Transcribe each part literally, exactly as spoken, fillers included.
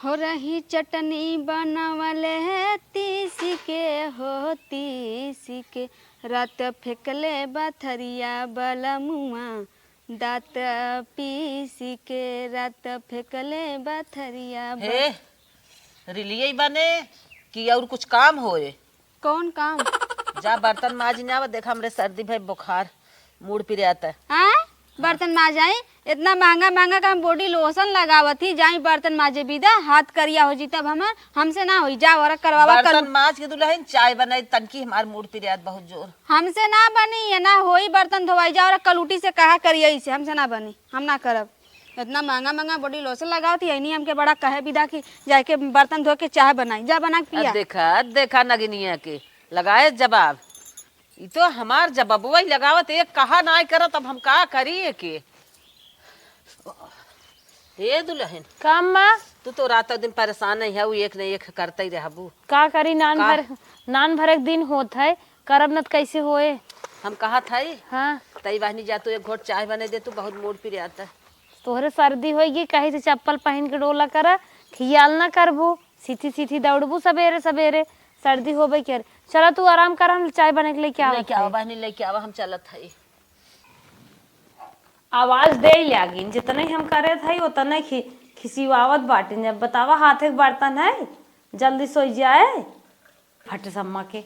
हो रही चटनी बनवले है तीसी के, हो तीसी के, रात फेंकले बथरिया बलमुआ, दांत पीसी के, रात फेंकले बथरिया ब- हे, रिलिये बने कि और कुछ काम होए? कौन काम? जा बर्तन माज ना, देखा हमरे सर्दी भई, बुखार, मूड़ पिरात है। हाँ? बर्तन माज आई? इतना महंगा महंगा का हम body lotion लगावत ही, जाई बर्तन माजे बिदा, हाथ करिया हो जी तब हमार, हमसे ना होई, जा औरत करवावा बर्तन कल- माज के दुल्हन चाय बनाई, तनकी हमार मूड़ पिरात बहुत जोर। हमसे ना बनी, ये ना होई बर्तन धोवाई, जा औरत कलूटी से कहा करिया इसे, हमसे ना बनी, हम ना करब। इतना महंगा महंगा body lotion लगावत ही, इन्हीं हमके बड़ा कहे बिदा कि जाके बर्तन धो के चाय बनाई, जा बना के अब पिया। देखा, अब देखा नगिनिया के लगाए जवाब। ई तो हमार जबबवा ही लगावत, एक कहा नाय करत, अब हम का करी एके? ए दुल्हन, का अम्मा? तू तो रात दिन परेशान नहीं है, वो एक न एक करते ही रहबू। का करी, नान का? भर, नान भर एक दिन होत है, करब न त कैसे होए? हम कहत हई, हाँ। तई बहनी जा, तू एक घोट चाय बने दे, तू बहुत मूड़ पिरात है। तोहरे सर्दी होइगी, कहीं से चप्पल पहिन के डोला करा, खियाल ना करबू, सीधी सीधी दौड़बू सबेरे सबेरे, सर्दी होबे करे। चला तू आराम करा, हम चाय बने के लेके आवत लेके आवा हई। बहनी, लेके आवा, हम चलत हई। आवाज दे लागिन, जितने हम करत हई उतने खि-, खिसियावत बाटिन। जब बतावा हाथे के बर्तन है, जल्दी सोई जाए, फट सम्मा के।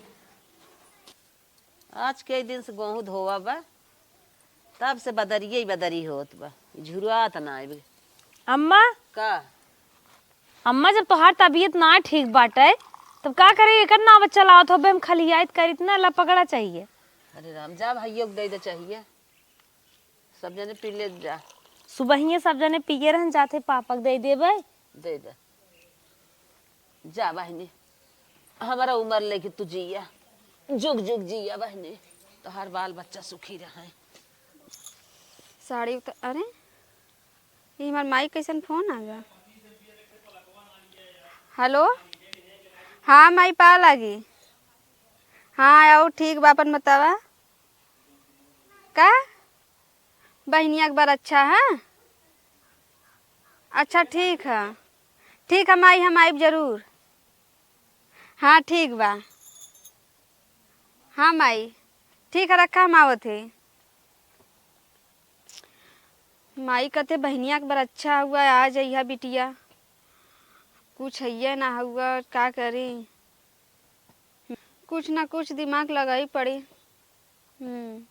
आज कई दिन से गोहूँ धोवा बा, तब से बदरिये ही बदरी होत बा, झुरात ना आइब। अम्मा, का? अम्मा, जब तोहार तबीयत ना ठीक बाटे, तब का करे, एकर नाव चलावत होबे, हम खलियाइत करित ना, ला पकड़ा चाहिए। अरे राम, जा भाइयों के दे दे चाहिए, सब जने पी ले जा। सुबहिये सब जने पिए रहन, जाते पापा के दे देबे। दे दे। जा बहिनी, हमारा उम्र लेके तू जिया, जुग जुग जिया बहिनी, तोहार बाल बच्चा सुखी रहे। साड़ी उतर, अरे, ये हमार माई कैसन फोन आ गया? हेलो, हाँ माई, पा लागी। हाँ, आओ, ठीक बा, अपन बतावा। का? बहिनिया के बार अच्छा है? अच्छा, ठीक है। ठीक है माई, हम आइब जरूर। हाँ, ठीक बा। हाँ माई, ठीक है, रखा, हम आवत है। माई कहते, बहिनिया के बार अच्छा हुआ, आ जइहा बिटिया। कुछ हइये ना हुआ, का करी? कुछ ना कुछ दिमाग लगाई पड़ी। हम्म।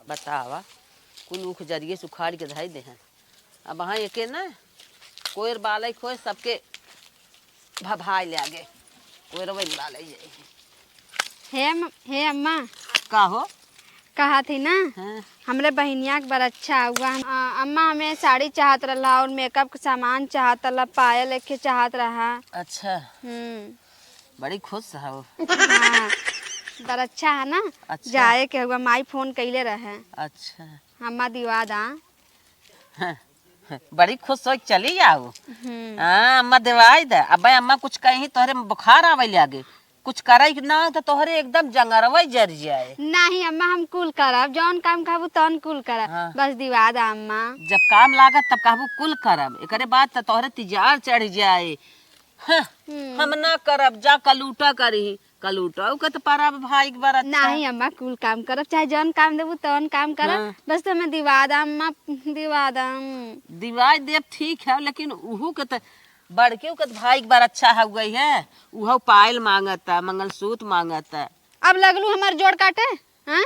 बतावा, कुल ऊख जरिए से उखाड़ के धई देहन। अब हाँ एके ना, कोयर बालई खोए सबके भभाई ले आगे, कोयरवे बालई जाई। हे म-, हे अम्मा। का हो? कहा थी ना, हाँ। हमरे बहिनिया के बार अच्छा हुआ। आ, अम्मा हमें साड़ी चाहत रहा और मेकअप के सामान चाहत रहा, पायल एक चाहत रहा। अच्छा। हम्म। बड़ी खुश हो। हाँ, बार अच्छा है ना। अच्छा। जाए के हुआ, माई फोन कैले रहे। अच्छा। अम्मा दिवा दा। बड़ी खुश हो के चली जाओ। हम्म। हाँ, अम्मा देवाई दे। अबे अम्मा कुछ कहीं तोहरे बुखार आवे लागे, कुछ करे के ना तो तोहरे एकदम जंगरवा जर जाए। नहीं अम्मा, हम कुल करब, जौन काम कहबू तौन कुल करब। हाँ। बस दिवा दा अम्मा। जब काम लागत तब कहबू कुल करब, एकरे बाद तो तोहरे तिजार चढ़ जाए। हाँ, हम्म। हम ना करब, जा कलूटा करी। कलूटा के तो परब भाई के बार अच्छा। नहीं अम्मा, कुल काम करब, चाहे जौन काम देबू तौन काम करब। हाँ। बस तो हमें दिवा दा अम्मा, दिवा दा। दिवाई देब ठीक है, लेकिन उहू के तो बड़के के तो भाई के बार अच्छा हो गई है, उहो पायल मांगता, मंगलसूत्र मांगता। अब लगलू हमार जोड़ काटे, हाँ?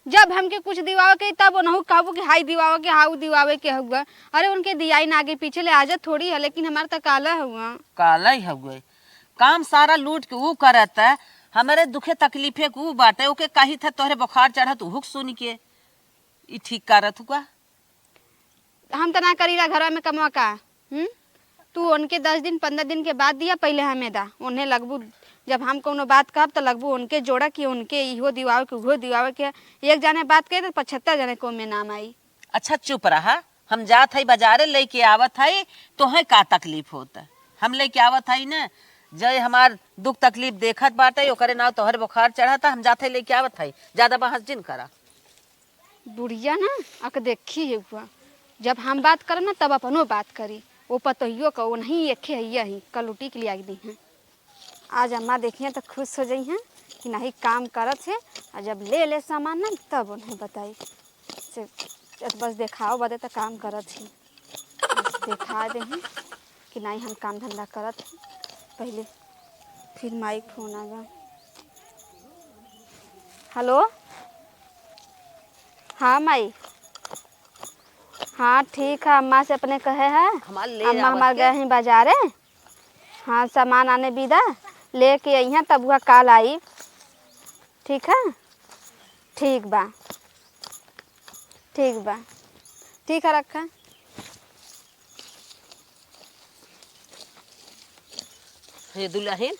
जब हमके कुछ दिवावे के, तब उनहु कहबू कि हाई दिवावे के, हाउ दिवावे के हुआ। अरे उनके दियाई ना आगे पीछे ले आजा थोड़ी है, लेकिन हमार तो काला हुआ। काला ही हुआ। काम सारा लूट के ऊ करत है, हमरे दुखे तकलीफे के ऊ बाटे, ओके कही था तोहरे बुखार चढ़त उहुक सुन के, ई ठीक करत हुआ। हम त ना करीला घरवा में कमवा का, हम्म? तू उनके दस दिन, पन्द्रह दिन के बाद दिया, पहिले हमें दा। उन्हें लगबू, जब हम कौनो बात कहब, त लगबू उनके जोड़ा कि उनके इहो दिवावे के, उहो दिवावे के। एक जाने बात कहे, त पचहत्तर जाने को में नाम आई। अच्छा, चुप रहा, हम जात हई बाजारे, लेके आवत हई, तोहे का तकलीफ होता? हम लेके आवत हई ना, जय हमार दुख तकलीफ देखत बाटे, ओकरे नाव तोहर बुखार चढ़ता, हम जात हई लेके आवत हई, ज्यादा बहस जिन करा। बुढ़िया ना, अक देखी है हुआ। जब हम बात करब ना, तब अपनो बात करी। वो पतोहियो का वो नहीं, एके हइया ही, कल उठी के लिया के दी हैं। आज अम्मा देखिए तो खुश हो जाई हैं कि नहीं काम करत है, और जब ले ले सामान ना तब उन्हें बताई। से, बस देखाओ बदे तो काम करत ही, बस देखा दे हैं कि नहीं हम काम धंधा करत ही। पहले फिर माई फोन आ गया। हेलो, हाँ माई, हाँ ठीक है, अम्मा से अपने कहे है, हमार ले अम्मा आवत हमार के। गए हैं बाजारे, हाँ सामान आने बिदा, लेके आई हैं तब वह काल आई। ठीक है, ठीक बा, ठीक बा, ठीक है रखा। हे दुलहिन,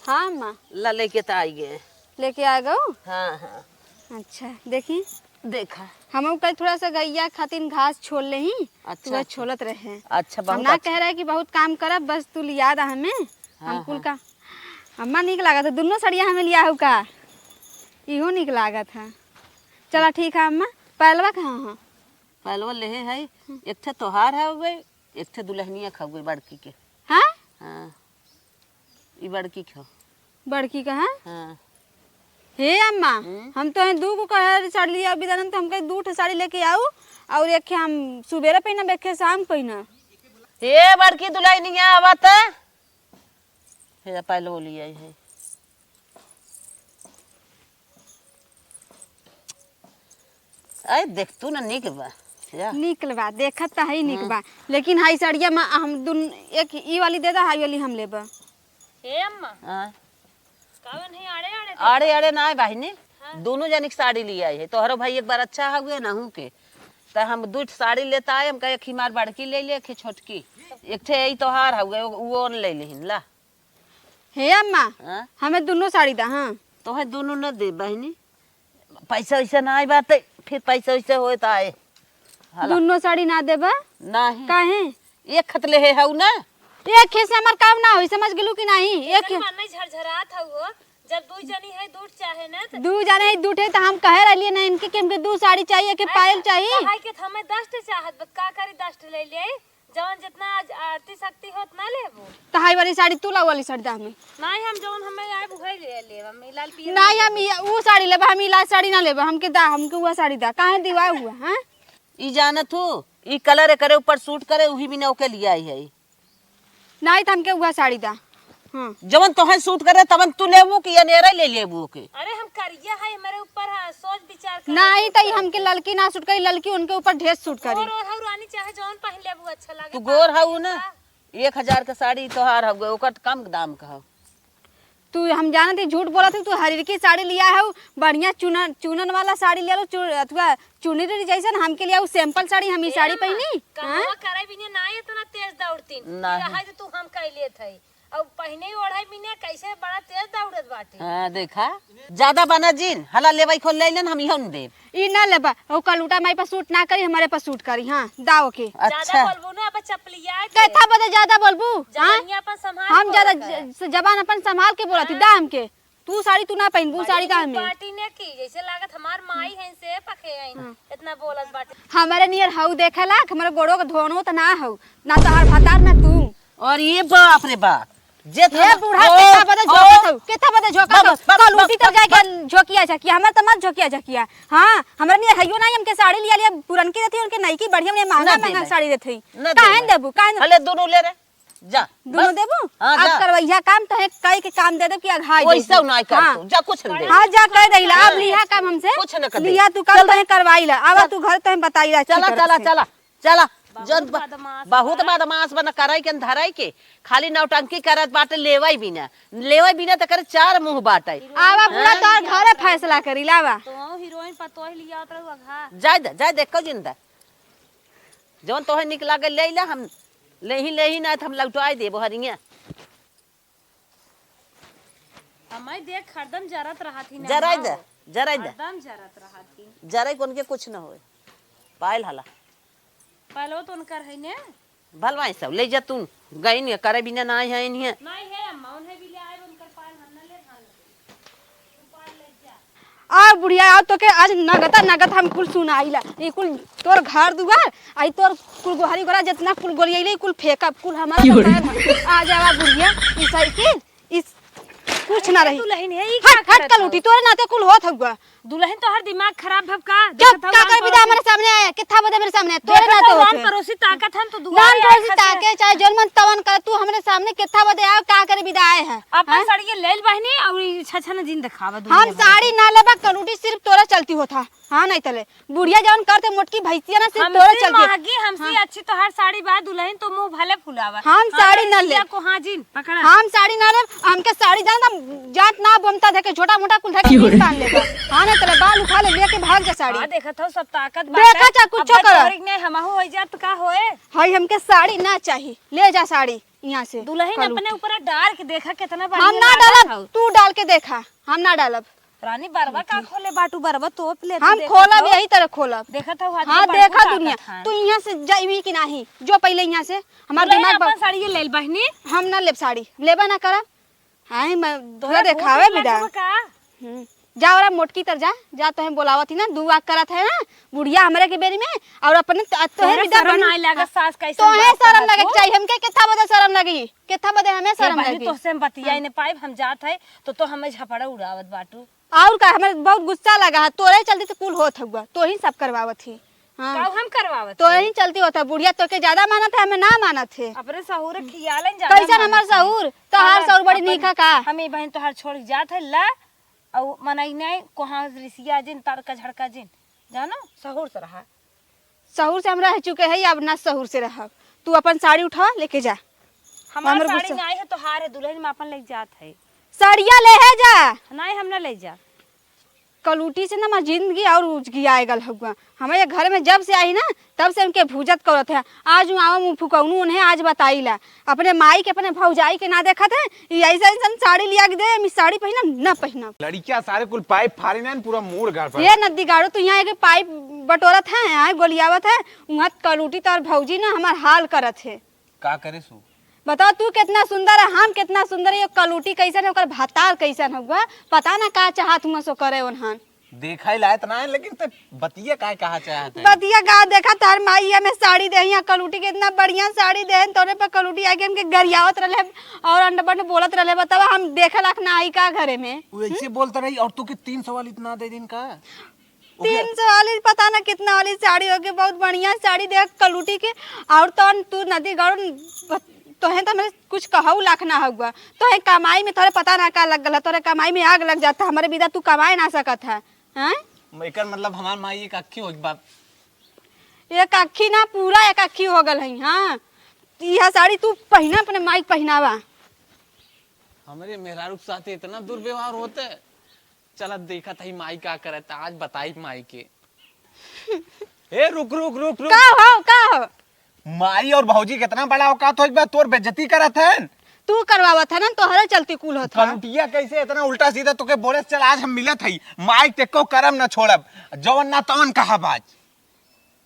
हाँ अम्मा। ला लेके त आई गए। लेके आ गओ? हाँ, हाँ। अच्छा, देखी। देखा। हमहू कल थोड़ा सा गइया खातिन घास छोल लेही, अच्छा, तो वह अच्छा। छोलत रहे। अच्छा, हम बहुत ना अच्छा। कह रहे कि बहुत काम करब, बस तू लिया दा हमें। हाँ, हम कुल हाँ। का, अम्मा नीक लागत है, दुनो सड़िया हमें लिया हउ का? इहो नीक लागत है। चला ठीक है अम्मा, पैलवा कहाँ है? पैलवा लेहे है, एक ठे तोहार हउवे, एक ठे दुलहनिया खउवे बड़की के। हाँ? हाँ। ई बड़की ख। बड़की का है? हाँ। हे अम्मा, हम्म? हम तो हैं दू गो कहे साड़ी लिया, अभी जानन तो हम कहे दू ठे साड़ी लेके आऊ, और एक हम सुबेरे पहिनब, एक शाम पहिनब। हे बड़की दुलहनिया, आवा त। हे जा, पायल बोली आई है। अरे, देख तू ना, नीक बा। या। नीक बा, देखत त है नीक हाँ। बा, लेकिन हाई साड़िया में हम दुन-, एक ई वाली दे दा, हाई वाली हम लेबा। हे अम्मा, हाँ। कावन है आड़े आड़े आड़े देखत? आड़े ना है बहिनी, हाँ। दोनों जनी के साड़ी लिया है। तोहरो भाई एक बार अच्छा हउवे ना हूँ के, त हम दू ठे साड़ी लेता आए, हम कहे, "एक ही मार बड़की ले ले, एक ही छोटकी, एक ठे यही तोहार हउवे, वो, वो ले लेहिन ला।" हे अम्मा, हाँ? हमें दुनो साड़ी दा, हाँ। तोहे दुनो न दे बहिनी, पैसा वैसा ना आई बात, फिर पैसा वैसा होए त आए। हला। दुनो साड़ी ना देबा? नाही। काहे? एक खत ले है हऊ ना। एक खेत से हमार काम ना होई, समझ गेलू कि नाही? एक कैसन मन में झरझरात हऊ हो, जब दू जनी है, दू चाहे ना त दू जने है, दू ठे त हम कहे रहलिए ना इनके कि हमके दू साड़ी चाहिए, के अरे, पायल चाहिए। कहे के त हमें दस ठे चाहत बा, का करी, दस ठे ले ले। जवन जितना आज आरती शक्ति होत ना लेबू। त हाई वाली साड़ी तू ला, वाली साड़ी दा हमें। नाही, हम जवन हमें आए उहे ले लेब, हम ई लाल पियर नाही, ना हम लेबू। ई, ऊ साड़ी लेबा, हम ई लाल साड़ी ना लेबा, हमके दा, हमके उहा साड़ी दा, काहे दिवा हुआ, हाँ? ई जानत हू, ई कलर एकरे ऊपर सूट करे, उही बिना ओके लिया आई है। नाही त हमके उहा साड़ी दा। हाँ। जवन तोहे सूट करे तवन तू लेबू कि अनेरे ले लेबू ओके? अरे हम करिया है, हमरे ऊपर है, सोच विचार कर। नाही त ई हमके ललकी ना सूट करी, ललकी उनके ऊपर ढेर सूट करी। गोर और हऊ रानी चाहे जौन पहन लेबू अच्छा लागे। तू गोर हऊ ना, एक हजार के साड़ी तोहार हउवे, ओकर कम दाम का हउ। तू हम जानत ही झूठ बोलत हऊ, तू हरियर की साड़ी लिया हऊ, बढ़िया चुनन, चुनन वाला साड़ी ले लो, चु-, अथवा चुनरी जैसन हमके लिया, उ simple साड़ी, हम ई ए साड़ी अम्मा, पहनी? कमवा हाँ? करे बिना ना इतना तेज दौड़तीन। नहीं। रहे तो तू हम कह लेत हई। अब पहने ही ओढ़े बिना कैसे बड़ा तेज दौड़त बाटे। हाँ, देखा, ज्यादा बना जिन, हला लेवाई खोल ले लेन, हम इहो न देब। ई ना लेबा, ओ कलूटा माई पर सूट ना करी, हमारे पर सूट करी। हाँ, दाओ के। अच्छा। ज्यादा बोलबू ना, अब चपलिया के। कैथा बदे ज्यादा बोलबू? हाँ? जबानिया अपन संभाल हम के ज्यादा बोला कर। ज-, जबान अपन संभाल के बोलत ही, हाँ। दा हमके। तू साड़ी तू ना पहिनबू, बड़ी साड़ी का हमें। पार्टी ने की, जैसे लागत हमार माई है से पखे आई। हाँ। इतना बोलत बाटे। हमारे नियर हऊ देखेला, हमारे गोड़ो के धोनो त ना हऊ, ना तोहार भतार ना तू। और ये बाप रे बाप, जे हे था बूढ़ा, ओ, केथा बदे ओ, झोंकत हऊ, केथा बदे झोंकत बाबा, हऊ। बाबा, कल उठी बाबा, तब जाके बाबा। झोंकिया झकिया, हमारे त मत झोंकिया झकिया। हाँ, हमारे नियर हइयो ना, हमके साड़ी लिया लिया, पुरनकी देती, उनके नई की बढ़िया बढ़िया महंगा ना महंगा देबू। साड़ी देती। ना काहे देबू। देबू, काहे न देबू? अले दोनों ले रे। जा, दुनो बस। देबू? हाँ, अब जा। करवैया काम तोहे कई के काम दे देब कि अघाई वैसा देबू। ना कर हाँ। तू, जा कुछ न दे। हाँ, जा कह रही ला, अब हाँ। लिहा काम हमसे। कुछ न कर दे। लिहा तू काम चल तोहे रे। करवाई ला, अब चल। तू घर तोहे बताई ला अच्छी चला, तरह चला, से। चला, चला। बहुत जन ब-, बदमाश बहुत बा। बदमाश बना, कराई के न धराई के, खाली नौटंकी करत बाटे, लेवाई बिना, लेवाई बिना त करे चार मुंह बाटे। आवा पूरा हाँ। तोर घरे फैसला करी, लावा। तो हीरोइन पर तोह लिया उतरल हुआ घा। जाए दे, जाए दे, को जिंदा। जौन तोहे निक लागे ले ला, हम लेही, लेही ना, त हम लौटाई देबो हरिया। हमारी देख हरदम जरत रहत ही ना जराई हो। दे, जराई दे। हरदम जरत रहत ही। जराई कोन के कुछ न होए। पायल हला। पायलो तो उनकर है ने। भलवाई सब ले जा तू। गई ने करे बिना ना है इन्हें। नहीं है अम्मा, उन्हें भी ले आए, उनकर पायल हम ना ले, हम ना ले। तू पायल ले जा। आ बुढ़िया, आओ, तोके आज नगता नगत हम कुल सुनाइला। ई कुल तोर घर दुआर, आई तोर कुल गोहरी गोहरा, जितना कुल गोलियैले, ई कुल फेंकब, कुल हमारा की हो रे? बताए ना। आ जावा बुढ़िया, ई साइकिल, ई कुछ ना अरे रही। दुल्हन है, ई हट, का हट करत कलूटी, हौ? तोरे नाते कुल होत हउआ। दुल्हन, तोहर दिमाग खराब भव का? चुप, देखत हौ का कर बिदा हमरे सामने आया? कित्था बदे मेरे सामने? तोरे देखत नाते हौ, होत राम है। परोसी ताकत हन तो दुआरे राम आए परोसी खातिर। ताके, चाहे जौन मन तवन कर, तू हमरे सामने कित्था बदे आया, का करे बिदा आए है? अपन हैं? साड़ी ये लेल बहिनी और ई छछन जिन देखावा हम दुनिया भर साड़ी के। ना लेबा, कलूटी सिर्फ तोरे चलती होत है। हाँ, नहीं तले। बुढ़िया जौन करते मोटकी भैंसिया ना, सिर्फ हमसे तोरे चलती है। महंगी, हमसे हाँ। अच्छी तोहार साड़ी बा, दुल्हन तो मुंह भले फुलावा। हम हम साड़ी ना ले। भैंसिया को हाँ जिन, पकड़ा। हम साड़ी ना लेब, हमके साड़ी जान, हम जात ना बोमता देके, छोटा मोटा कुल देके की हो रे? बांध लेबा। हाँ, नहीं तले बाल उठा ले, लेके भाग जा साड़ी। हाँ, देखत हौ, सब ताकत बात देखा है। चाहे कुछ अब करो। तोहरी के नहीं, हमहू हो जात का होए? हई, हमके साड़ी ना चाही, ले जा साड़ी यहाँ से। दुल्हन कलूटी। अपने ऊपर डाल के देखा, कितना हम बढ़िया ना लागत डालब, हौ। तू डाल के देखा, हम ना डालब। रानी, बरवा का खोले बाटू, बरवा तोप ले, हम देखत खोलब, हौ। यही तरह खोलब। देखत हौ, हाथ हाँ, में बड़को देखा ताकत दुनिया, है। तू यहाँ से जाइबी कि नाही? जो पहिले यहाँ से, हमार दुल्हन दिमाग ब-, अपन साड़ी ये लेल बहिनी। हम ना लेब साड़ी, लेबा ना करब। हाँ, मैं तोरा तोरा देखावे बहुत बिदा। लागत बा का? हम्म। जा, ओरा मोटकी तर जा, जा, तोहे बोलावत ही ना, दू वाक करत है ना, बुढ़िया हमरे के बेरी में, और अपने त-, तोहे तोहे बिदा शरम बन-, नाई लागत, हाँ। सास कैसन तोहे बात शरम करत लगे हो? के चाहिए, हमके कित्था बदे शरम लगी, कित्था बदे हमें ए शरम बहिनी, लगी। तोहसे हम बतियाई हाँ। नहीं पाइब, हम जात है, तो तो हमें झपड़ा उड़ावत बाटू। और का, हमें बहुत गुस्सा लगा है, तोरे चलती तो कुल होत हुआ, तो ही सब करवावत ही। हाँ। का हम करवावत तो ही? यही चलती होता, बुढ़िया तोके ज्यादा मानत है, हमें ना मानत है। अपने सहूर खियालन ज्यादा कैसन मानत हमार है। सहूर? तोहार अपन, सहूर बड़ी अपन, नीक है का? हम ई बहन तोहार छोड़ के जात है, ला, और मनई नहीं, कोहाँ रिसिया जिन, तड़का झड़का जिन, जानो, सहूर से रहा। सहूर से हम रह चुके हैं, अब ना सहूर से रहब। तू अपन साड़ी उठा, लेके जा। हमार हमर साड़ी गुस्सा नहीं है, तोहार है, दुल्हन में अपन लेके जात है। साड़िया ले है जा। नहीं, हम ना ले जा। कलूटी से ना हमार जिंदगी और उजगियाए गल हउआ। हमारे घर में जब से आई ना, तब से उनके भूजत करत है। आज उ आवा मुँह फुकौनू उन्हें आज बताई ला। अपने माई के, अपने भौजाई के ना देखत है, ई ऐसा ऐसा साड़ी लिया के दे, हम ई साड़ी पहिनब, ना पहिनब। लड़किया सारे कुल पाइप फारे ना, पूरा मूड़ गड़बड़। ये नद्दी गाड़ो, तू यहाँ एक पाइप बटोरत है, यहाँ गोलियावत है, वहाँ कलूटी तोर भौजी ना हमार हाल करत है। का करे सु? बताओ, तू कितना सुंदर है, हम कितना सुंदर है, ये कलूटी कैसन है, ओकर भतार कैसन हउआ, पता ना का चाहत हुआ सो करे ओनहन। देखा ही लायत ना है, लेकिन ते बतिया का कहा चाहत है? बतिया का देखा, तार माई हमें साड़ी दे, यहाँ कलूटी के इतना बढ़िया साड़ी दे, तोरे पर कलूटी आके हमके गरियावत रहले और अंड बंड बोलत रहले। बतावा, हम देखे लायक ना आई का घरे में? वो ऐसे बोलता रही और तू के तीन सौ वाली इतना दे दिन का? ओके। तीन सौ वाली पता ना कितना वाली साड़ी होगी, बहुत बढ़िया साड़ी देख कलूटी के। और तौन तू नदी गौर, तोहे तो हमरे कुछ कहऊ लाख ना हुआ। तोहे कमाई में तोरे पता ना का लग गल, तोरे कमाई में आग लग जाता, हमरे बिना तू कमाए ना सकत है, हैं? एकर मतलब हमार माई एक अक्खी हो बाप। एक अक्खी ना, पूरा एक अक्खी हो गल है। हाँ, यह साड़ी तू पहिना, अपने माई के पहिनावा। हमरे मेहरारू के साथ इतना दुर्व्यवहार होता है। चलत देखत हई माई का करत, आज बताई माई के। ए, रुक, रुक, रुक, रुक। का हो, का हो? माई और भौजी कितना बड़ा औकात हो बा, तोर बेइज्जती करत हन। तू करवावत है ना, तोहरे चलती कुल होत है। कलुटिया कैसे इतना उल्टा सीधा तोके बोले, चल आज हम मिलत हई, माई ते को करम न छोड़ब, जवन ना तवन कहा बाज।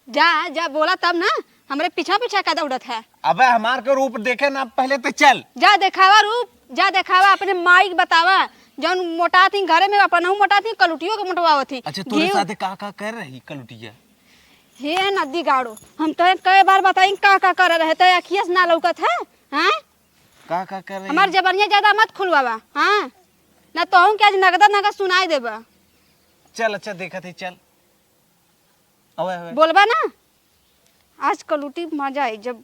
जा, जा, बोला तब ना, हमरे पीछा पीछा का दौड़त है। अबे हमार के रूप देखे ना, पहले तो चल। जा देखावा रूप, जा देखावा, अपने माई के बतावा, जौन मोटात ही घरे में, अपनहू मोटात ही, कलुटियो के मोटवावत ही। अच्छा, तोरे घी साथे का का कर रही कलुटिया? हे नदी गाड़ो, हम तोहे कई बार बताई का का कर रहे, तोहे अखिया से ना लौकत है, हैं? का का कर रही? हमार जबनिया ज्यादा मत खुलवावा, हाँ? ना तोहू के आज नगदा नगद सुनाई देबा। चल, अच्छा, देखत ही, चल। अबे, अबे। बोलबा ना, आज कलूटी मजा आई, जब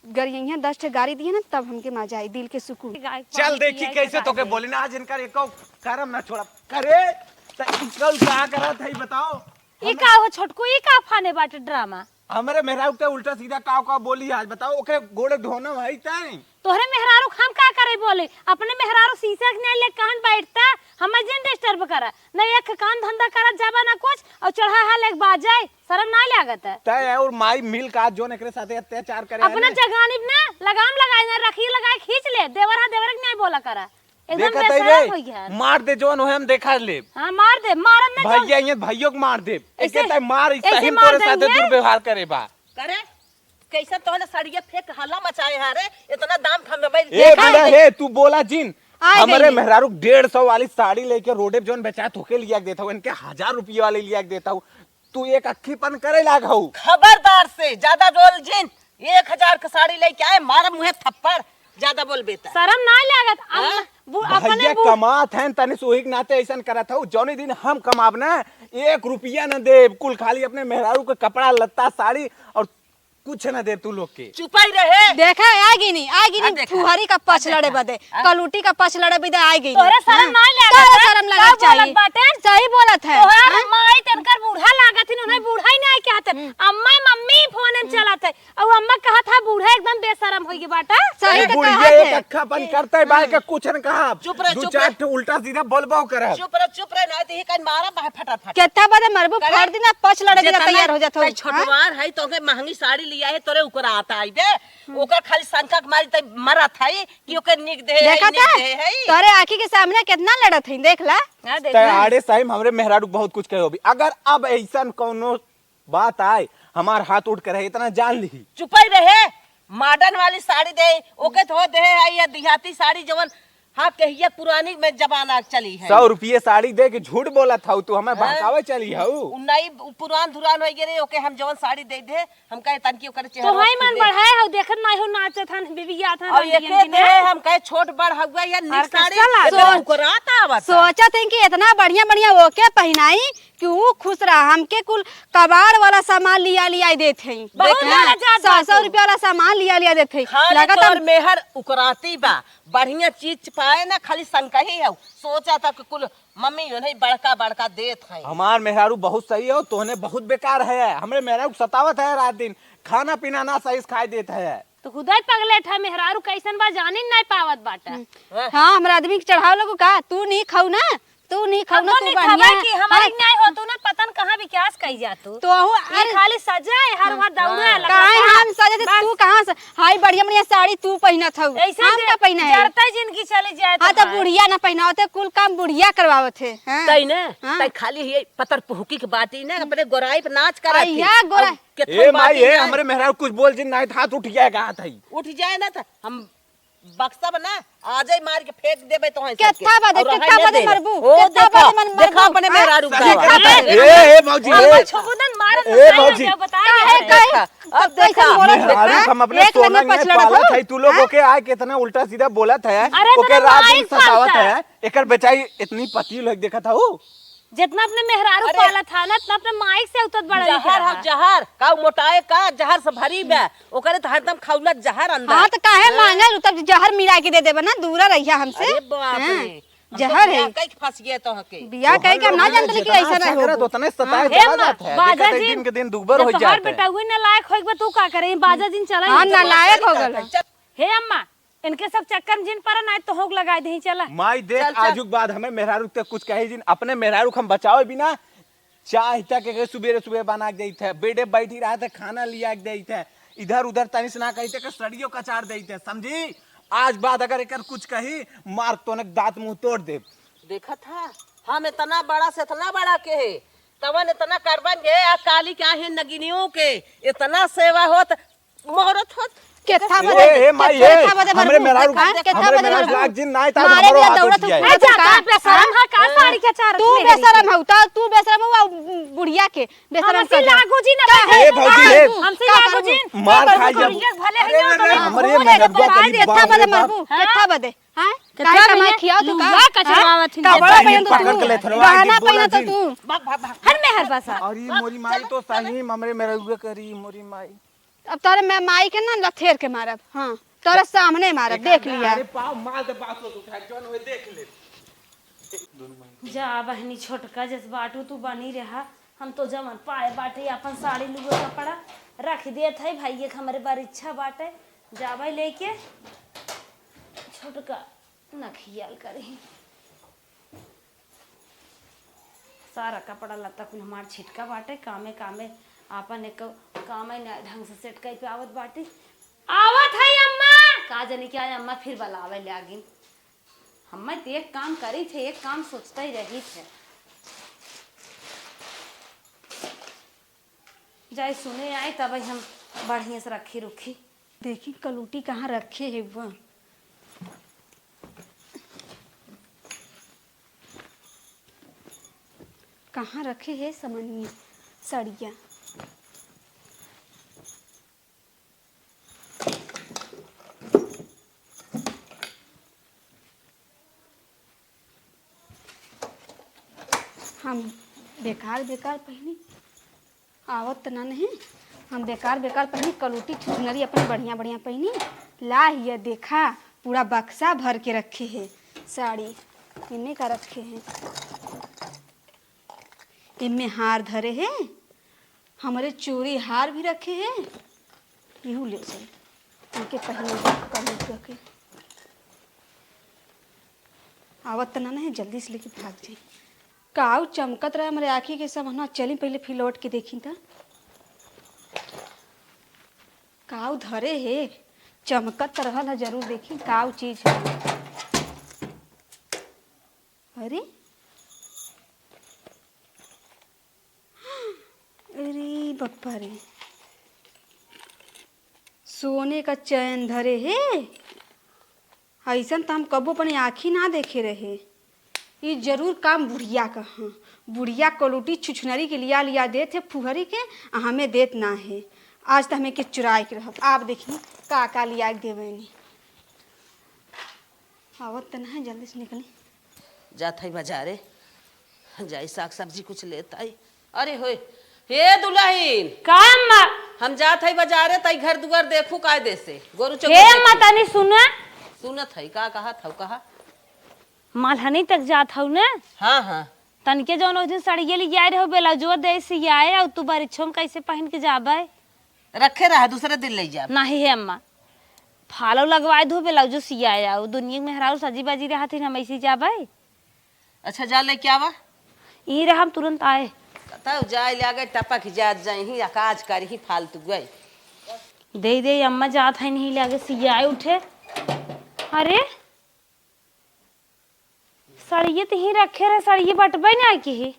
गरियइया दस ठे गारी दिए ना, तब हमके मजा आई, दिल के सुकून। चल देखी कैसे तोके बोली ना, आज इनका एको करम ना छोड़ब। करे, त ई कल का करत है, बताओ? ई का हो छोटकू, ई का फाने बाटे ड्रामा? हमरे मेहरारू के उल्टा सीधा काव काव बोली आज, बताओ, ओके गोड़े धोना भाई तैं। तोहरे मेहरारू के हम का करे बोले? अपने मेहरारू शीशा के न्याय ले कहन बैठता, हमें जिन disturb करा। न एक काम धंधा करत जाबा, ना कुछ, और चढ़ा हाल एक बाजे, शर्म ना लागत है? तय और माई मिल का जोन एकरे साथे अत्याचार करे है अपना ना? जगानी ना लगाम लगाए, ना रखी लगाए, खींच ले, देवर हा देवर के न्याय बोला करा। एकदम देखत है बेशरम रे, हो गया। मार दे जवन होए हम देखा लेब। हाँ, मार दे, मारब ना भैया, जवन। ये भैयों को मार देब। एक ऐसे, कहता है मार, ऐसे सही में मार तोरे साथे देंगे। दुर्व्यवहार करे बा। करे, कैसा तोहने सड़िया फेंक हल्ला मचाए है रे, इतना दाम खम भाई। ए देखा बुढ़ा है? हे, तू बोला जिन। आए हमरे गई। मेहरारू डेढ़ सौ वाली साड़ी लेके रोडे पे जौन बेचात होके लिया के देत हऊ, इनके हजार रुपये वाली लिया के देत हऊ। तू एक अक्खीपन करे लाग हऊ। खबरदार से ज्यादा बोल जिन, एक हजार के साड़ी लेके आए, मारा मुँहे थप्पड़, ज्यादा बोल बेटा। शर्म ना लागत? अम, हाँ? बु-, अपने भैया बु- कमात हैं, तनी से वही के नाते ऐसन करत हऊ। जौनी दिन हम कमाब ना, एक रुपया न देब, कुल खाली अपने मेहरारू के कपड़ा लत्ता साड़ी और कुछ न देब तू लोग के। चुपाई रहे। देखा, आएगी नहीं, आएगी हाँ, नहीं, देखा। फुहरी का पछ हाँ, लड़े देखा। बदे, हाँ। कलूटी का पछ लड़े बदे आएगी नहीं। तोहरे शर्म हाँ। ना लागत तोहरे है? शर्म का लागत चाहिए। बोलत बाटे? सही बोलत है। तोहर हाँ? माई तनकर बूढ़ा लागत ही, उन्हें बूढ़ा ही ना कहते। हम्म। अम्मा मम्मी फोन में हम्म। चलत है। अउ अम्मा कहत है, बूढ़ा एकदम बेशरम होइगे बाटा। सही अरे तो बुढ़िया कहत एक है। अक्खा बंद करते बाय के कुछ न कहा। चुप रह, दू चुप चार रह। ठो उल्टा सीधा बोलबो करब। चुप रह, चुप रह, ना तो ये कान मारा बाहे फटर फटर। केत्ता बदे मरबू करे? फड़ दिना पछ लड़े जे दिना तैयार हो जात हो। तै हाँ? छोटवार है, तोके महंगी साड़ी लिया है, तोरे ऊपर आता है बे। ओकर खाली शंका के मारी तै मरत है कि ओके निक दे है, देखा निक था? दे है। तोरे आँखी के सामने कितना लड़त है, देख ला। हाँ, देख तै ला। आड़े साइम हमरे मेहरारू बहुत कुछ कहे होबी। अगर अब ऐसन कौनो बात आए, हमार हाथ उठ के रहे, इतना जान ली। चुपई रहे, मॉडर्न वाली साड़ी दे, ओके धो दे है, या देहाती साड़ी जवन हाथ के हिया पुरानी में जमाना चली है। सौ रुपये साड़ी दे के झूठ बोलत हऊ तू, हमें हाँ। बहकावे चली हऊ। उ नई, उ पुरान धुरान होई गे रे, ओके हम जवन साड़ी दे दे, हम कहे तनकी ओकर चेहरा तो हाई मन बढ़ाए हऊ, देखत नाई हो नाचत हन, बिबिया थन, और रंग ये बिरंगी के दे, ना। हम कहे छोट बड़ हउआ या निक साड़ी, ऑर्केस्ट्रा ला। एकदम सो-, ओकरात आवत। सोचत हैं कि इतना बढ़िया बढ़िया ओके पहिनाई, कि ऊ खुश रहा, हमके कुल कबाड़ वाला सामान लिया लिया देत हैं। बहुत देख, बड़ा जात सौ, बात सौ है। रुपया वाला सामान लिया लिया देत हैं। खाली लगा तोर तब मेहर उकराती बा, बढ़िया चीज पाए ना, खाली संकही है। सोचा था कि कुल मम्मी यो नहीं बड़का बड़का देत हैं। हमार मेहरारू बहुत सही है, तोहने बहुत बेकार है। हमरे मेहरारू सतावत है रात दिन, खाना पीना ना सही से खाए देत है। तो खुदै पगलेट है, मेहरारू कैसन बा जानी नहीं पावत बाटा। हम्म। हाँ। हाँ, हमरा आदमी के चढ़ाव लगू का? तू नहीं खाऊ ना, तू नहीं खाऊ ना, अब तू नहीं बढ़िया खावे है। कि हमारी हाँ। न्याय हो, तू ना पता न कहाँ विकास कही जा तू। तो हूँ, ये अरे खाली सजा है, हर हाँ। वहाँ दौड़ा हाँ। लगा काहे है। हम सजे थे, बस। तू कहाँ से? हाय बढ़िया बढ़िया साड़ी तू पहनत हऊ। ऐसे हम जे का पहना है? जरते जिंदगी चली जाए हाँ, तो तुम्हार। बुढ़िया ना पहनावत है, कुल काम बुढ़िया करवावत है। हाँ। तई ना, हाँ। तई खाली ये पतर पुहकी के बाटी ना, अपने गोराई पे नाच करत है। अइया गोरा- और केथन ए माई, बाटी ए, ना। हमरे मेहरारू कुछ बोल जिन, नाहीं त हाथ उठ जाए, कहा था। उठ जाए ना त हम बक्सा बना, आ जाए मार के फेंक देबे तो है केत्था सबके। बदे, और केत्था रहे बदे दे। मरबू, ओ केत्था देखा, बदे मन-, देखा मरबू। अपने हाँ? मेहरारू का। केत्था बदे ए, मरबू। ए, ए, भौजी, हम ए। छुबुदन मारत ए, नहीं भौजी। लगे, बताए अब नहीं। देखा, अब कैसन देखा। बोलत है? मेहरारू हाँ? हम अपने एक सोना लगे में पछलड़त पालत हो। है, तू लोग हाँ? ओके आए कितना उल्टा सीधा बोलत है, अरे ओके तोरा रात दिन माई सतावत पालता। है, एकर बेचारी इतनी पतली लोग देखत हऊ। जितना अपने मेहरारू अरे, पालत हा ना, उतना अपने माई से उतत बड़ा जहर निकला हम हा। जहर, का मोटाए का जहर से भरी बा, ओकरे तो हरदम खौलत जहर अंदर। हाँ, तो काहे हाँ। मांगल, तब जहर मिला के दे देबे ना, दूरा रहिया हमसे। अरे बाप हाँ, रे, हम तो जहर बियाह है। कई के फंस गए तो हके। बियाह कई के हम ना जानते कि ऐसा ना हो। उतने सताए हाँ। चला जाता है, बाजा देखा जिन, दिन के दिन दुगबर हो जाता है। बेटा हुई ना लायक होइक बा, तू का करे, बाजा जिन चला हाँ, ना लायक हो गल। चल। हे अम्मा, इनके सब चक्कर में जिन परा, नाहीं तो होक लगाए देही, चला। माई देख, चल, चल। आजुक बाद हमें मेहरारू ते कुछ कहे जिन, अपने मेहरारू के हम बचावे बिना, चाय तक के सुबेरे सुबेरे बना के देत है, बेडे बैठी रहत है, खाना लिया के देत है, इधर उधर तनिस ना कहित है, कि सड़ियो कचार देत है, समझी? आज बाद अगर एकर कुछ कही, मार तोने दांत मुंह तोड़ देब। देखत है, हम इतना बड़ा से इतना बड़ा के है, तवन इतना करबन गे, आ काली के आहे नगिनियों के, इतना सेवा होत, मोहरत होत। केत्था ए, बदे, ए, माई, केत्था ए, बदे हमरे मरबू। मेहरारू, हाँ, केत्था हमरे बदे मेहरारू मरबू। लाग जिन नाई ता मारे हमरो दिया हाथ दौड़त उठ जाए। हूँ। ए, जा, का बेशरम है, का साड़ी के चारत तू मेहरी? बेशरम हऊ, ता तू बेशरम हऊ, आ बुढ़िया के बेशरम हमसे कर दे। लागू जी ना का बने। ए, भौजी, ए। हमसे का लागू करबू? जी। मार का खाई करबू? जाबू। भले है अरे, ना, अरे, तो हमरे भले मेहरारू है, करी केत्था बात बदे है। मरबू, हाँ? केत्था बदे, हाँ? केत्था काहे कमाई बदे? खियाओ तू का? लुगा कचवावत हाँ? ही। कपड़ा पहन तो पकड़ के तू, ले थनवा गहना के बोला पहन तो जिन। तू। भाग, भाग, भाग। हर मेहर बसा। अरे, मोरी माई तो सही, हमरे मेहरारू करी, मोरी माई। अब तोरे मैं माई के ना लथेर के मारब, हाँ, तोरे सामने मारब, देख लिया। अरे पाव मार दे, बासो उठा, जौन होए देख ले। जा बहनी छोटका, जस बाटू तू बनी रहा, हम तो जवन पाए बाटे अपन साड़ी लुगो कपड़ा रख देत है, भाई एक हमरे बार इच्छा बाटे, जावे लेके छोटका नखियाल करी। सारा कपड़ा लत्ता कुल हमार छिटका बाटे, कामे कामे आपन एक कामे न ढंग से सेट कई पे आवत बाटी। आवत है अम्मा। का जानी क्या अम्मा फिर बुलावे लागिन। हम्मे तो एक काम करी थे, एक काम सोचते ही रही थे। जाए सुने आए तब हम बढ़िया से रखी रुखी। देखी कलूटी कहाँ रखे है वो। कहाँ रखे है समनिया सड़िया? हम बेकार बेकार पहिनी, आवत त ना नहीं, हम बेकार बेकार पहिनी, कलूटी छुछनरी अपन बढ़िया बढ़िया पहिनी। ला, ये देखा, पूरा बक्सा भर के रखे है साड़ी। इनमें का रखे है? इनमें हार धरे है, हमरे चूड़ी हार भी रखे है। इहू ले जाई, इनके पहिने, पहिन के। आवत त ना नहीं, जल्दी से लेके भाग जाई। काऊ चमकत रहे हमरे आँखी के सामने। चली पहिले फिर लौट के देखी त काऊ धरे है, चमकत त रहल है, जरूर देखी काऊ चीज है। अरे, अरे बप्पा रे, सोने का चैन धरे है। अइसन त हम कबो अपने आँखी ना देखे रहे। ई जरूर काम बुढ़िया का ह। बुढ़िया कलूटी छुछनरी के लिया लिया देत है फुहरी के, आ हमें देत ना है। आज त हमें के चुराए के रहब। आप देखी का का लिया के देवेनी। आवत त ना है, जल्दी से निकली। जात हई बाजारे, जाई साग सब्जी कुछ लेत आई। अरे होए, हे दुलहिन, का अम्मा? हम जात हई बाजारे, तई घर दुआर देखू कायदे से, गोरू चौकर हे अम्मा, देखू। तनी सुना। सुनत हई, का कहत हऊ, कहा। मलहनी तक जात हऊ ने? हाँ, हाँ। तनके जौन ओह दिन सड़िये लियाए रहो, ब्लाउजवा दे सियाए, अउ तू बरिछो में कैसे पहिन के जाबे? रखे रहा, दूसरे दिन ले जाब। नहीं हे अम्मा, फालो लगवाए दो, ब्लाउजो सियाए, अउ दुनिया में मेहरारू सजी बाजी रहत ही, हम ऐसे जाबे? अच्छा, जा लेके आवा। ई रहा, हम तुरंत आए। तब जाए लागे टपक जात जाई ही, अकाज कर ही फालतू गए। दे दे अम्मा, जात है नहीं लागे सियाए उठे। अरे, सड़िये तो ही रखे रहे, सड़िये बटबे ना की ही।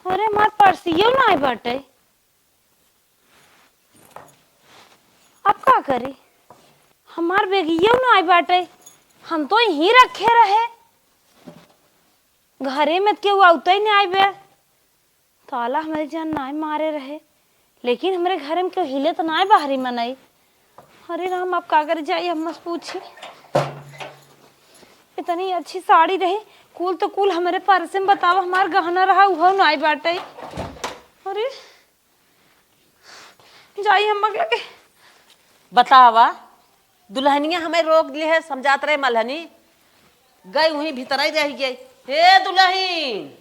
अरे, हमार पर्सियो ना आए बाटे। अब का करी? हमार बेगियो ना आए बाटे। हम तो यहीं रखे रहे। घरे में केहू आवते ही ना आए बे। ताला हमरे जान नाय मारे रहे, लेकिन हमरे घर में केहू हिले त नाय बाहरी मनई। अरे राम, अब का करे जाई, हम मस पूछी। इतनी अच्छी साड़ी रही, कुल तो कुल हमरे पर्स में, बतावा, हमार गहना रहा, उहो नाय बाटे। अरे जाई हम अगला के। बतावा, दुल्हनिया हमें रोक दिए है, समझात रहे मलहनी, गई वहीं भीतर ही रह गई। हे दुल्हन,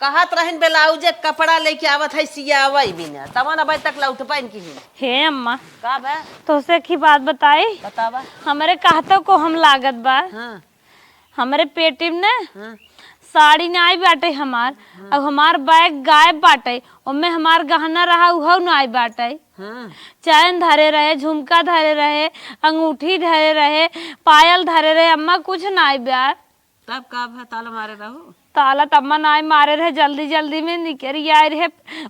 कहत रहन ब्लाउज एक कपड़ा लेके आवत है सियावई बिना, तवन अबे तक लौट पाइन की ही। हे अम्मा, का बा? तोसे की बात बताई? बतावा। हमरे कहतो को हम लागत बा। हाँ। हमरे पेटी में ना हाँ। साड़ी नाई बाटे हमार, हाँ। अब हमार बैग गायब बाटे, ओमे हमार गहना रहा उहो नाई बाटे। हाँ। चैन धरे रहे, झुमका धरे रहे, अंगूठी धरे रहे, पायल धरे रहे, अम्मा कुछ नाई बा। तब का भा ताला मारे रहू? ताला त अम्मा नाई मारे रहे, जल्दी जल्दी में निकरी आए रहे।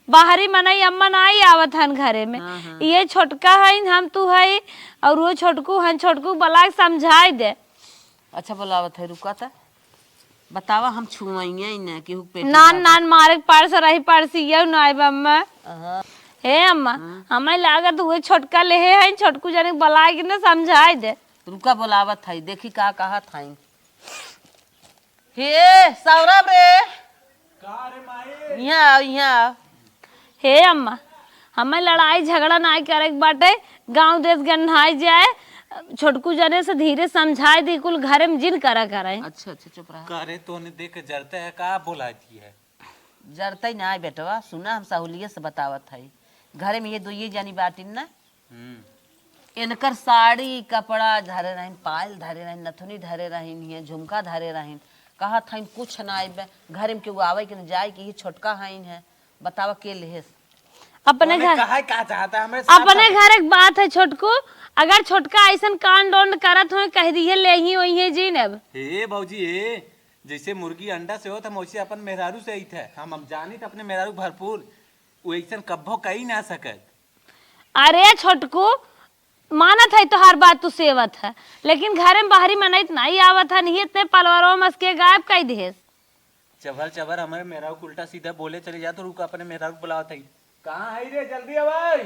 बाहरी मनई अम्मा नाई आवत हन घरे में। हाँ, हाँ। ये छोटका हइन, हम तू हई, और वो छोटकू हन, छोटकू बला के समझाई दे। अच्छा बोलावत है, रुका त। बतावा, हम छुआइए न केहू के पेटी नान, बाटे। नान मारे के पार से रही, पार से ये नाई बा अम्मा। हाँ। हे अम्मा, हाँ। हमें लागत वो छोटका लेहे हइन, छोटकू जने बला के न समझाई दे। रुका बोलावत है, देखी का कहत हइन। हे सौरभ रे, का रे माई? इहाँ आव, इहाँ आव। हे अम्मा, हमें लड़ाई झगड़ा नाई करे के बाटे, गाँव देश गन्हाई जाए, छोटकू जने से धीरे समझाई दी, कुल घरे में जिन करा करे। अच्छा, अच्छा, चुप रहा। का रे, तोने देख के जरते है का, बोलाती है? जरते नाई बेटवा, सुना, हम सहुलियत से बतावत हई। घरे में ये दुइये जनी बाटिन ना, हम्म। इनकर साड़ी, कपड़ा धरे रहिन, पायल धरे रहिन, नथुनी धरे रहिन, हियाँ झुमका धरे रहिन। कहत हइन, "कुछ ना आइबे, घर में केहू आवे के न जाए के, ये छोटका हइन है।" बतावा, के लेहेस? अपने ओने घर, कहे का चाहता है, हमरे साथ अपने साथ। घर एक बात है छोटकू, अगर छोटका ऐसन कांड ओंड करत होए, कह दिए, "ले ही वही है जीन अब।" हे भौजी, हे, जैसे मुर्गी अंडा से होत, हम वैसे अपन मेहरारू से अइत है। हम, हम जानित अपने मेहरारू भरपूर, वो ऐसन कब्बो कही ना सकत। अरे छोटकू, मानत है तोहार बात, तू सेवत है, लेकिन घरे में बाहरी मनई त नाहीं आवत है, नहीं इतने पलवरवा मस के गायब कई देहेस। चभर चभर हमरे मेहरारू के उल्टा सीधा बोले चले जात, रुक अपने मेहरारू के बुलावत है। कहाँ है रे, जल्दी आ भाई।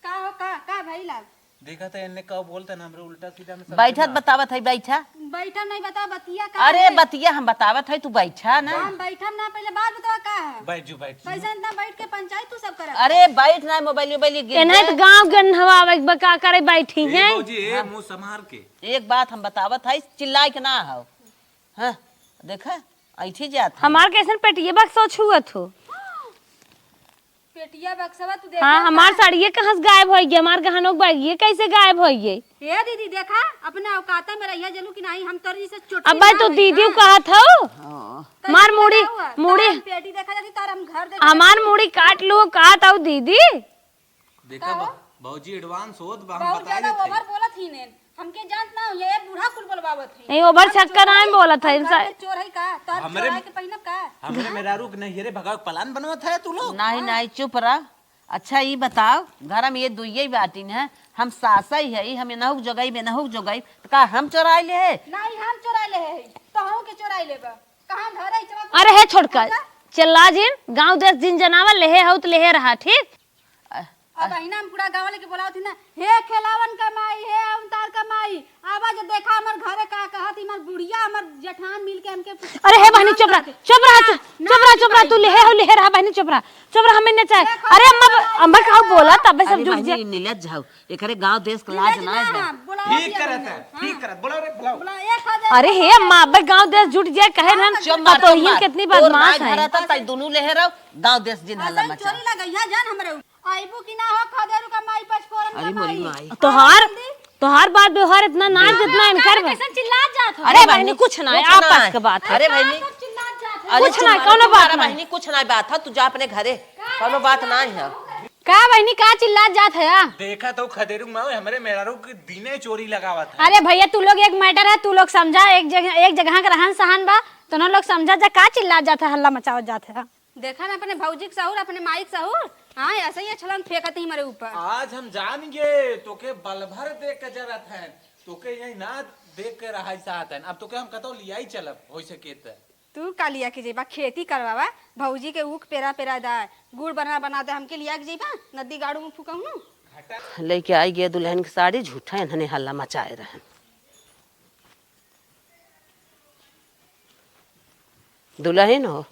का हो, का, का भइल अब? देखा त एन्ने का बोलत है ना, हमरे उल्टा सीधा में सब बैठत ना। बतावत है, बैठा। बैठा नहीं, बतावा बतिया का अरे है? बतिया हम बतावत है, तू बैठा ना। हम बैठम ना, पहले बात बतावा का है? बैठ जो, बैठ जो। कैसे इतना बैठ के पंचायत तू सब करत? अरे बैठ ना, मोबाइल, मोबाइल गिर एनाही जाए। त गाँव गन्हवा आवे के बा, का करे बैठी ए हैं? भौजी, ए हाँ। मुँह संभार के। एक बात हम बतावत है, चिल्लाए के ना हो। हाँ, देखा, ऐठी जात है। हमार कैसन पेटिये बक्सवा छुअत हो? पेटिया बक्सवा तू देखे हाँ, का? हमार साड़िये कहाँ से गायब होइगे? हमार गहनों के बैगिये कैसे गायब होइगे? ए दीदी, देखा, अपने औकाता में रहिया जनू कि नाहीं, हम तोर जैसे चोटी अब भाई, ना तू होई, दीदी हाँ। कहत हो? हाँ। कैसे मार मुड़ी, का हुआ? मुड़ी। तार पेटी देखा जाती, तार हम घर देखा हमार जाती। मुड़ी काट लू, कहत हो दीदी? देखा का बा-, हो? भौजी advance होत बा, हम बहुत बताए ज्यादा देत हई। Over बोलत ही ने। हमके जानत ना हो, ये बूढ़ा कुल बोलबावत है। नहीं, over हम छक्का चोर नाहीं है, बोलत है, हम घर इंसान। के चोर है का? तोहर हमरे, चोराए के पहिनब का? हमरे मेहरारू के नैहरे भगावे के plan बनवत है तू लोग? नाहीं, हाँ। नाहीं, चुप रह। अच्छा, ई बताओ, घर में ये दुइये बाटिन है, हम सासई है, हम एनहु के जोगाई, बेनहु के जोगाई, त का हम चोराई ले है? नाहीं, हम चोराई ले है, तोहू के चोराई लेबा। कहाँ घर है, चला अरे हे छोटका, चला। चिल्ला जिन, गाँव देश जिन जनावर लेहे हऊ त लेहे रहा, ठीक? अब अहिना हम पूरा गाँव लेके बोलावत ही ना, "हे खेलावन का माई, हे अवतार का माई, आवा जो देखा हमर घरे का कहत, हमर बुढ़िया, हमर जेठान मिल के हमके अरे हे बहनी, चुप रह, चुप रह, चुप, ना, चुप रह, ना, चुप रह, तू लेहे हो, लेहे रहा बहनी, चुप रह, चुप रह, हमें न चाहे। देखो, अरे अम्मा, देखो, अम्मा का हो बोला, तबे सब अरे झुक बहनी, जा। ई निलज जाओ, एकरे गाँव देश के लाज ना है। ठीक करत है, हाँ। ठीक करत, बोला रे, बुलाओ। बोला, ए, खा दे, अरे हे अम्मा, अबे गाँव देश जुट जाए, कहे रहन, चुप मार, चुप पतोहियन मार। कितनी तोर बदमाश नाई है। धरत है, ताई दुनू लेहे रहो, गाँव देश जिन हल्ला असन मचा। चोरी लगइहा जान हमरे ऊपर। आइबू कि ना हो, खदेरू का माई पचफोरन अरे का मोरी माई। माई। तोहार, जल्दी। तोहार बात व्यवहार इतना ना है, हाँ, जितना हाँ, इनकर बा। कैसन चिल्लात जात हो? अरे अरे बहनी, बहनी, कुछ ना है, कुछ ना आपस है। के बात है। अरे बहनी, अरे बहनी, कुछ ना है, अरे कौनो चुप बात मारा नहीं। बहनी, कुछ ना बात है, तू जा अपने घरे, कौनो बात ना है। का बहनी, का चिल्लात जात है? देखा तो खदेरू माई हमरे मेहरारू के दिने चोरी लगावत है। अरे भैया, तू लोग एक matter है, तू लोग समझा, एक जगह, एक जगह के रहन सहन बा, दोनों लोग समझा जा, का चिल्लात जात है, हल्ला मचावत जात है। देखा ना अपने भौजी के सहूर, अपने माई के सहूर। हाँ, ऐसे ही अछलन फेंकत ही हमरे ऊपर। आज हम जान गए, तोके बलभर देख के जरत हन, तोके यही ना देख के रहा चाहत हन। अब तोके हम कतौ लियाई चलब, हो सके त। तू का लिया के जेबा? खेती करवावा, भौजी के ऊख पेरा पेरा दा, गुड़ बना बना दे, हमके लिया के जेबा नदी गाड़ू में फूकहनु? लेके आई गए दुल्हन की साड़ी, झूठा इन्हने हल्ला मचाए रहन। दुलहिन हो,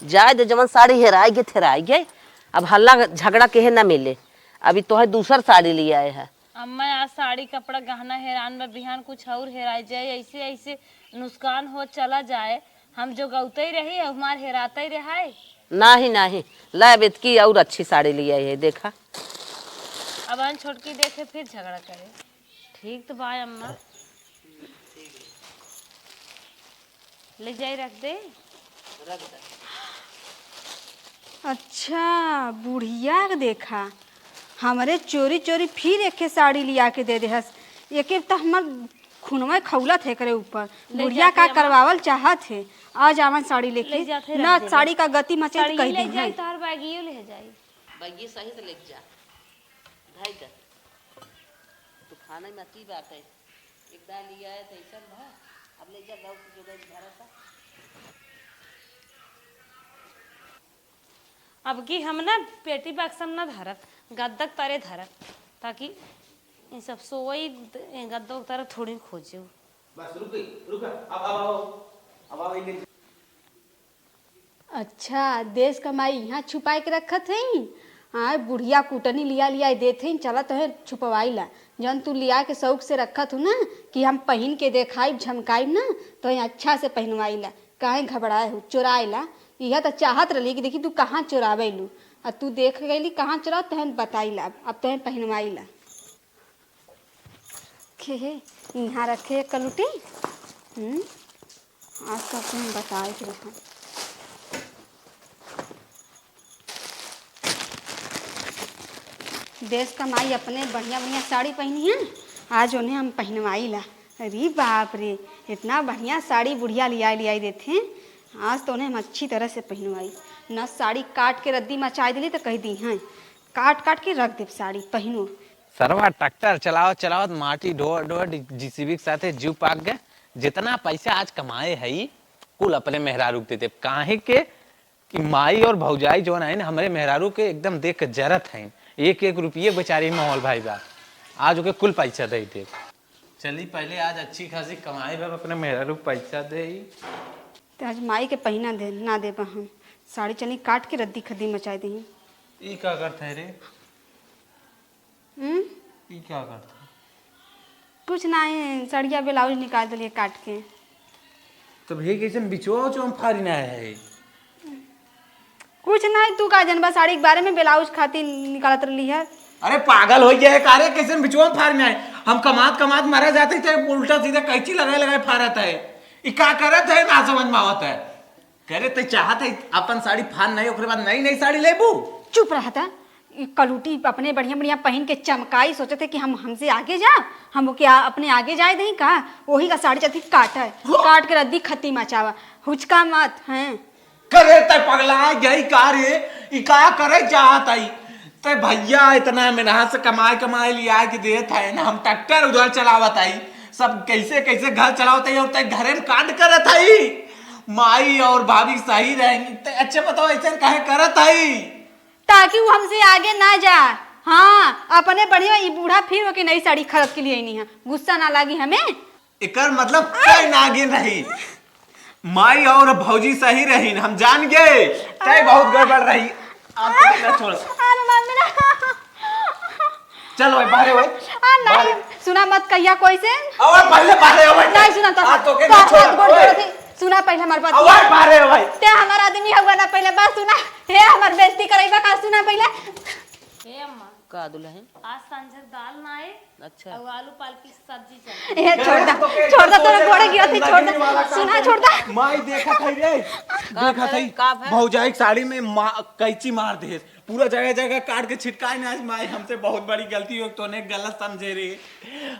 जाए दे, जवन साड़ी हेराइ गए, हेराइ गए। अब हल्ला झगड़ा केहे ना मिले। अभी तोहे दूसर साड़ी लियाए है। अम्मा, आज साड़ी, कपड़ा, गहना हेरान बा, बिहान कुछ और हेराइ जाए, ऐसे, ऐसे नुकसान हो चला जाए। हम जोगौते ही रही, हमार हेराते ही रहाए। नाही, नाही, ला, अब इतकी और अच्छी साड़ी लियाए है, देखा। अब अन छोटकी देखे, फिर झगड़ा करे। ठीक तो बा अम्मा। ले जाई रख दे। अच्छा, बुढ़िया के देखा, हमरे चोरी चोरी फिर एके साड़ी लिया के दे देहस। एके त हमर खुनवा खौलत है एकरे ऊपर। ले बुढ़िया जाते का अम्मा। करवावल चाहत है। आ जावन साड़ी लेके। ले जाते न रख दे। साड़ी का गति मचे त साड़ी कह ले दी जाई, है। तोहर बैगियो ले जाई। बैगियो सहित ले जा। भाई का। तूफान में की बात है? एक दाई लिया है त ऐसन भा, अब ले जा गाँव से जो गई भरा था। अब की हम ना पेटी बक्सम ना धरब, गद्दक तरे धरब, ताकि इन सब सोई द-, गद्दो के तरह थोड़ी खोजे। बस रुक गई, रुक, अब, अब आओ, अब आओ, इन्हें अच्छा, देश का माई इहाँ छुपाए के रखत हई? हाँ, बुढ़िया कुटनी लिया लिया देत हई, चला तोहे छुपवाई ला। जौन तू लिया के शौक से रखत हू ना कि हम पहिन के देखाइब, झमकाइब ना, तोहे अच्छा से पहिनवाई ला। काहे घबराए हू? चोराए ला। इहे त चाहत रहली कि देखी तू कहाँ चोरावे लू। आ तू देख गईली कहाँ चोराव, तोहे बताई ला, अब तोहे पहिनवाई ला। खे हे, इहाँ रखे एक कलुटी। हम्म, आज तो अपन बताए के रहा। देश का माई अपने बढ़िया बढ़िया साड़ी पहिनी है, आज उन्हें हम पहिनवाई ला। अरे बाप रे, इतना बढ़िया साड़ी बुढ़िया लियाई लियाई देते हैं, आज तो उन्हें हम अच्छी तरह से पहिनवाई। न साड़ी काट के रद्दी मचाई देली तो कह दी हैं, काट काट के रख देब साड़ी, पहिनो। सरवा ट्रैक्टर चलावत चलावत माटी ढोअत ढोअत जीसीबी के साथे जीव पाक गए। जितना पैसा आज कमाए हई, कुल अपने मेहरारू के दे देब। काहे के कि माई और भौजाई जौन है ना, हमरे मेहरारू के एकदम देख के जरत हैं। एक एक रुपये बेचारी मोहल भाई बा, आज ओके कुल पैसा दे देब। चली, पहले आज अच्छी खासी कमाई बा, अपने मेहरारू के पैसा दे। ते आज माई के पहिना दे ना देबा हम। साड़ी चली काट के रद्दी खद्दी मचाई दही। ई का करत है रे? हम्म? ई क्या करता? कुछ नाही, सड़िया ब्लाउज निकाल देलिए काट के। तो भैया, कैसन बिचवा उचवा में फारी ना है? कुछ नाही, तू का जनबा साड़ी के बारे में, ब्लाउज खातिर निकालत रहली है। अरे, पागल हो गया है का रे? कैसन बिचवा में फारी ना है? हम कमात कमात मरा जाते थे, उल्टा सीधा कैंची लगाए लगाए फारत है। ई का करत है, ना समझ में आवत है। करे ते चाहत है अपन साड़ी फान नहीं, ओकरे बाद नई नई साड़ी लेबू? चुप रहता। ई कलूटी अपने बढ़िया बढ़िया पहिन के चमकाई, सोचत है कि हम, हमसे आगे जा, हम ओके आ, अपने आगे जाए दही का? वही का साड़ी चलती काट है, हो। काट के रद्दी खत्ती मचावा, हुचका मत हैं। करे ते पगला गई का रे? ई का करे चाहत है? ते भैया इतना मेहनत से कमाए कमाए लिया के देत है ना, हम ट्रैक्टर उधर चलावत है, सब कैसे कैसे घर चलावत है और ते घरे में कांड करत है। माई और भाभी सही रहेंगी। ते अच्छा बताओ, ऐसे काहे करत हई? ताकि वो हमसे आगे ना जा। हाँ, अपने बढ़िया ई बूढ़ा फिर ओके नई साड़ी खरीद के लिए नहीं है, गुस्सा ना लागी हमें। एकर मतलब तय नागिन रही, माई और भौजी सही रही, हम जान गए। तय बहुत गड़बड़ रही। आप तो ना छोड़। अरे मम्मी ना। चल भाई, बाहरे भाई। आ, नहीं, बाहरे। सुना मत कहिया कोई से। अबे पहले बाहरे आओ भाई। नहीं सुना तो। आ, तो के तो ना छोड़। हाथ गोड़ ओए। जोड़त ही। सुना पहले हमार बात। अबे बाहरे आओ भाई। ते हमार आदमी हउआ ना पहले बात सुना। हे हमार बेइज्जती करइबा का, सुना पहले। हे अम्मा। का दुल्हन? आज संझर दाल ना आए। अच्छा। और आलू पालक की सब्जी चल। ए, छोड़ दा, तो के छोड़ दा, तोरा गोड़े गिरत ही, छोड़ दा। सुना, छोड़ दा। माई देखत है रे। का देखत है? का भा? भौजाई के साड़ी में मा-, कैंची मार दे। पूरा जगह जगह काट के छिटकाए ना, आज माई हमसे बहुत बड़ी गलती हो, तोने गलत समझे रे।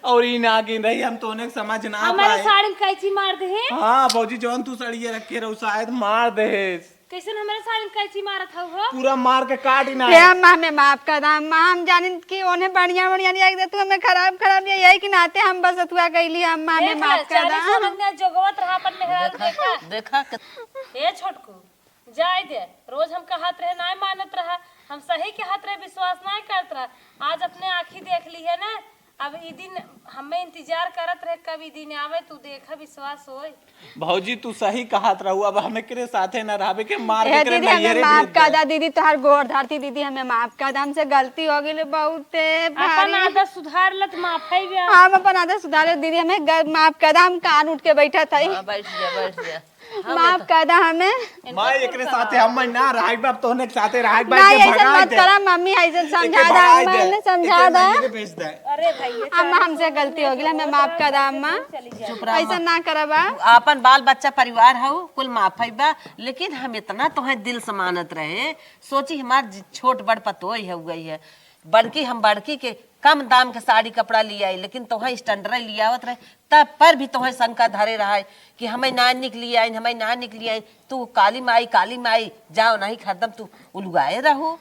और ई नागिन रही, हम तोने समझ ना हमारे पाए। साड़ी में कैंची मार दे। हाँ भौजी, जौन तू सड़िए रखे रहो, शायद मार दे। कैसन हमारे साड़ी में कैंची मारत हऊ हो? पूरा मार के काट ही ना हे है। अम्मा, हमें माफ कर दा अम्मा, हम जानिन कि ओने बढ़िया बढ़िया नहीं आके दे, तू हमें खराब खराब ये, यही के नाते हम बस अथुआ गईली अम्मा, हमें देख ले, माफ कर दा। चालीस साल में जोगवत रहा अपन मेहरारू देखा, देखा। देखा के ए छोटकू, जाए दे, रोज हम कहत रहे, नाय मानत रहा, हम सही कहत रहे, विश्वास नाय करत रहा, आज अपने आँखी देख ली है ना, अब ई दिन हमें इंतजार करत रहे, कब ई दिन आवे, तू देखा, विश्वास होए। भौजी, तू सही कहत रहू, अब हम एकरे साथे न रहबे के, मार के ए एकरे दीदी, हमें नैहरे माफ भेज कर दे। दा दीदी, तोहार गोड़ धरती दीदी, हमें माफ कर दा, हमसे गलती हो गई बहुते अपन भारी। आदत सुधार लत, माफ है बे। हम अपन आदत सुधार ले दीदी, हमें ग-, माफ कर दा, हम कान उठ के बैठत हई। हाँ, बैठ जा, बैठ जा। हम माफ कर दा हमें। माई, एकरे साथे हम ना रहब, अब तोहने के साथे रहब, नहीं, ऐसे मत करा मम्मी, ऐसे समझा दा, अम्मा, इन्हें समझा दा। अरे भाई, ये अम्मा, हमसे गलती हो गई, हमें माफ कर दा अम्मा। चुप रह अम्मा। ऐसा ना करबा। तू आपन बाल बच्चा परिवार हऊ, कुल माफ है बा, लेकिन हम इतना तोहे दिल से मानत रहे, सोची हमार जि-, छोट बड़ पतोई हो गई है, बड़की हम बड़की के कम दाम के साड़ी कपड़ा लियाई, लेकिन तोहे standard लियावत रहे, तब पर भी तोहे शंका धरे रहा है कि हमें ना निकली आई, हमें ना निकली आई। तू काली माई, काली माई, जाओ नहीं खरीदम, तू उलुआए रहो।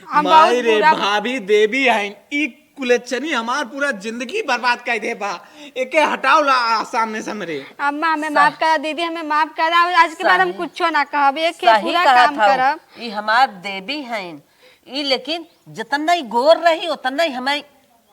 हम माई बहुत रे, बुरा भाभी देवी आइन, ई कुलच्छनी हमार पूरा जिंदगी बर्बाद कर दे बा। एके हटाओ ला सामने से हमरे। अम्मा, हमें सह- माफ करा दीदी, हमें माफ करा। आज के बाद हम सही। कुछो ना कहब, एक के सही पूरा कहत काम हऊ। करब। ई हमार देवी हईन, ई लेकिन जितना ही गोर रही, उतना ही हमें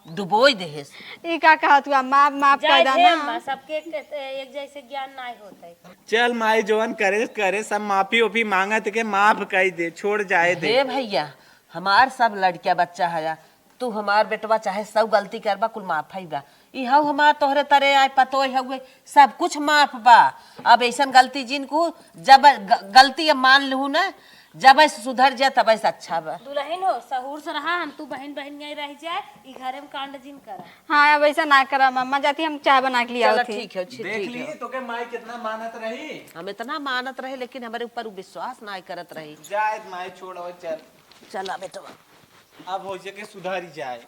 डुबोई देहेस। ई का कहत हुआ? माफ, माफ जाए कर दे देना। अम्मा, सबके एक, एक जैसे ज्ञान नाय होत है। चल माई, जवन करे, करे, सब माफी ओफी मांगत के माफ कर दे, छोड़ जाए दे। हे भैया, हमार सब लड़किया बच्चा हया, तू हमार बेटवा चाहे सौ गलती करबा, कुल माफ है बा। ई हऊ हमार तोहरे तरे आए पतोय हउए, सब कुछ माफ बा। अब ऐसन गलती जिन कु जब ग-, गलती अब मान लहू ना, जब ऐसे सुधर जा तब ऐसे अच्छा बा। दुलहिन हो, सहूर से रहा, हम तू बहिन बहिन नहीं रह जाए, ई घरे में कांड जिन करा। हाँ, अब ऐसा ना करा मम्मा, जाती हम चाय बना के ले चला, आवत ही। ठीक है, ठीक, देख ठीक ली है। तोके माई कितना मानत रही। हम इतना मानत रहे, लेकिन हमरे ऊपर उ विश्वास ना करत रही। जाए माई, छोड़, चल। चला बेटवा। अब हो सके सुधारी जाए।